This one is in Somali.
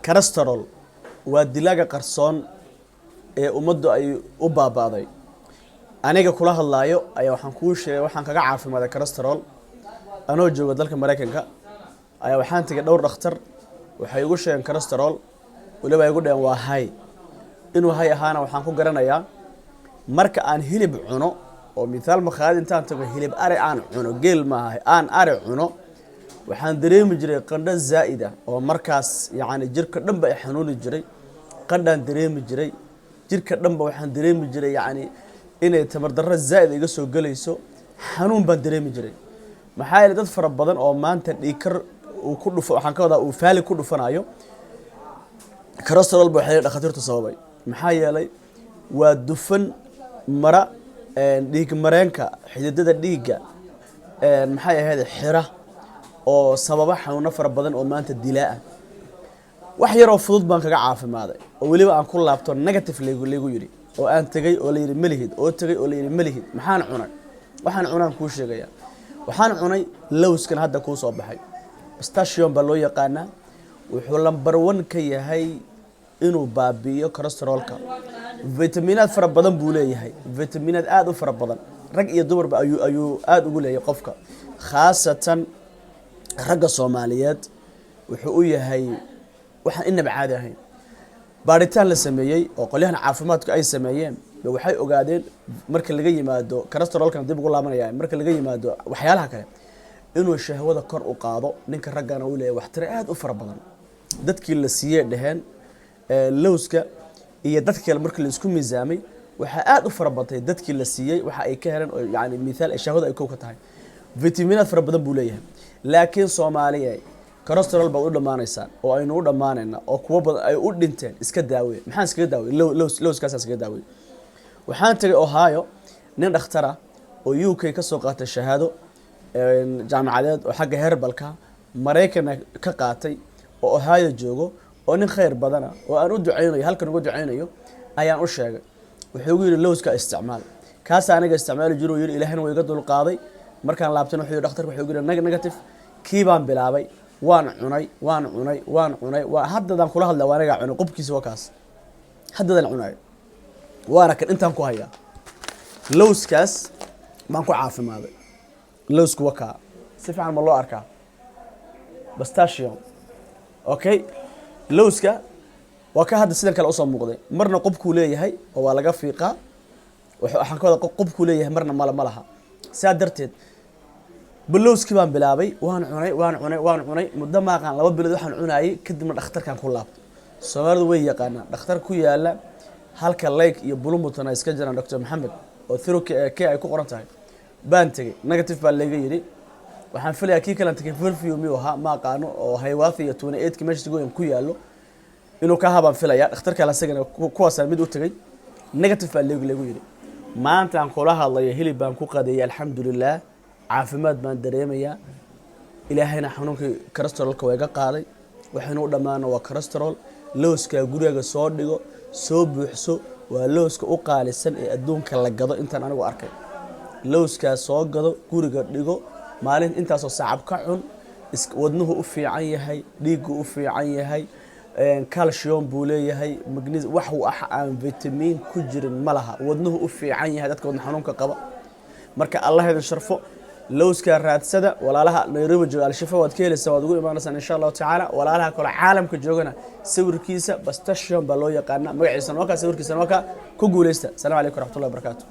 Cholesterol waa dilaaga qarsoon ee ummaddu ay u baaba'day. Aniga kula hadlaayo ayaa waxaan kuu sheegay waxaan kaga caafimaaday cholesterol. Anoo jooga dalka Maraykanka ayaa waxaan tegay dhowr dhakhtar. Waxay igu sheegeen cholesterol, weliba ay igu dhaheen waa high. Inuu high ahaana waxaan ku garanayaa marka aan hilib cuno, oo mithaal makhaayad intaan tago hilib ari aan cuno, geel maaha, aan ari cuno, waxaan dareemi jiray qandho zaa'id ah oo markaas yacni jirka dhanba ay xanuuni jiray. Qandhaan dareemi jiray jirka dhanba, waxaan dareemi jiray yacni inay tamar darro zaa'id iga soo gelayso, xanuun baan dareemi jiray. Maxaa yeelay, dad fara badan oo maanta dhiigkar uu ku dhufo, waxaan ka wadaa uu faali ku dhufanayo, cholesterol ba waxay dhakhaatiirtu sababay. Maxaa yeelay, waa dufan mara dhiig mareenka, xididada dhiigga, maxay ahayd, xira oo sababa xanuuno fara badan oo maanta dilaa ah. Wax yaroo fudud baan kaga caafimaaday, oo weliba aan ku laabto negative laygu yidhi, oo aan tegey oo la yidhi malihid, oo tegey oo la yidhi malihid. Maxaan cunay? Waxaan cunaan kuu sheegaya. Waxaan cunay lowskan hadda kuu soo baxay. Pistachio baa loo yaqaanaa. Wuxuu number one ka yahay inuu baabi'iyo cholesterolka. Vitaminaad fara badan buu leeyahay, vitaminaad aada u fara badan. Rag iyo dumarba ayuu aada ugu leeyahay qofka, khaasatan ragga Soomaaliyeed wuxuu u yahay waxaan inaba caadi ahayn. Baaritaan la sameeyey oo qolyahan caafimaadku ay sameeyeen ba waxay ogaadeen, marka laga yimaado cholesterolkana dib ugu laabanaya, marka laga yimaado waxyaalaha kale, inuu shahwada kor u qaado ninka raggana uu leeyahay waxtiro aada u fara badan. Dadkii la siiyey, dheheen, lowska iyo dadka kale markii la isku miisaamay, waxaa aada u fara batay dadkii la siiyey waxa ay ka heleen, oo yani mithaal ay shahwada ay kow ka tahay. Vitaminaad fara badan buu leeyahay. Laakiin Soomaaliya, cholesterol baad u dhammaanaysaan oo aynu u dhammaanayna oo kuwo badan ay u dhinteen. Iska daawey. Maxaan iskaga daawey? Lowskaasaan iskaga daawey. Waxaan tegay Ohio. Nin dhakhtara oo UK ka soo qaatay shahaado jaamacadeed oo xagga herbalka Maraykana ka qaatay, oo Ohio joogo, oo nin khayr badana oo aan u ducaynayo, halkan uga ducaynayo, ayaan u sheegay. Wuxuu igu yidhi, "Lowska isticmaal." Kaasa aniga isticmaali jiro, yidhi. Ilaahina waa iga dulqaaday. Markaan laabtana wuxuu yidhi dhakhtarka, wuxuu igu yidhi negative. Kii baan bilaabay, waan cunay, waan cunay, waan cunay. Waa haddadaan kula hadla, waa anigaa cunay. Qubkiisa waa kaas, haddadaan cunayo, waana kan intaan ku hayaa. Lowskaas baan ku caafimaaday. Lowsku waa kaa, si fiican ma loo arkaa? Pistachio, okay. Lowska waa ka hadda sidan kale usoo muuqday. Marna qubkuu leeyahay oo waa laga fiiqaa, waxaan ka wada qubkuu leeyahay, marna mala ma laha. Saa darteed balowskii baan bilaabay, waan cunay, waan cunay, waan cunay muddo maaqaan 2 bilood waxaan cunaayay. Kadibna dhakhtarkan ku laabtay. Soomaalidu way yaqaanaan dhakhtar ku yaala halka Lake iyo Bloomington ay iska jiraan, Doctor Maxamed oo thro k ay ku qoran tahay baan tegey. Negative baa layga yidhi. Waxaan filayaa kii kalan tegay Fairview miyuu ahaa, ma aqaano, oo Hiawatha iyo 28-ka meesha goyan ku yaalo inuu ka ahaa baan filaya. Dhakhtar kale asagana kuwaasaan mid u tegay, negative baa laygu yidhi. Maantaan kula hadlayo hilib baan ku qadeeyay, alxamdulilah, caafimaad baan dareemayaa. Ilaahayna xanuunkii cholesterolka waa iga qaaday. Waxaynu u dhammaana waa cholesterol. Lowskaa gurigaaga soo dhigo, soo buuxso. Waa lowska u qaalisan ee adduunka la gado intaan anigu arkay. Lowskaa soo gado, guriga dhigo, maalin intaasoo sacab ka cun. Wadnuhu u fiican yahay, dhiiggu u fiican yahay, calcium buu leeyahay, magnesium, wax wax aan vitamin ku jirin ma laha. Wadnuhu u fiican yahay, dadka wadna xanuunka qaba. Marka Allah idin sharfo, lowskaa raadsada. Walaalaha Nairobi jooga, Alshifa waad ka helaysaa, waad ugu imaanaysaan insha Allahu tacaala. Walaalaha kale caalamka joogana, sawirkiisa pistachio baa loo yaqaana, magaciisana waa kaa, sawirkiisana waa kaa. Ku guuleysta. Asalaamu calaykum waraxmatullahi wabarakaatu.